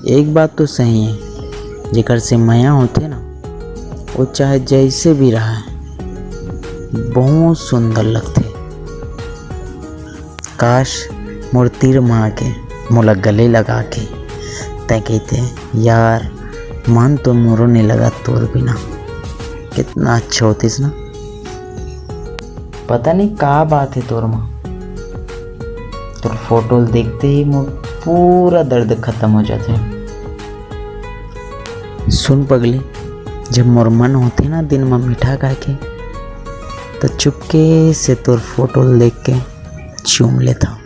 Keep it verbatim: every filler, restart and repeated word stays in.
एक बात तो सही है, जेकर से मया होथे ना, वो चाहे जैसे भी रहे, बहुत सुंदर लगथे। काश, मोर तीर म आके मोला गले लगा के तैं कहते, "यार, मन तो मोरो नहीं लगा तोर बिना।" कितना अच्छा होतिस ना। पता नहीं का बात है तोर म, तोर फोटो ल देखते ही मोर पूरा दर्द खत्म हो जाथे। सुन पगली, जब मोर मन होथे ना दिन म मीठा खाए के, तो चुपके से तोर फोटो ल देख के चूम लेथंव।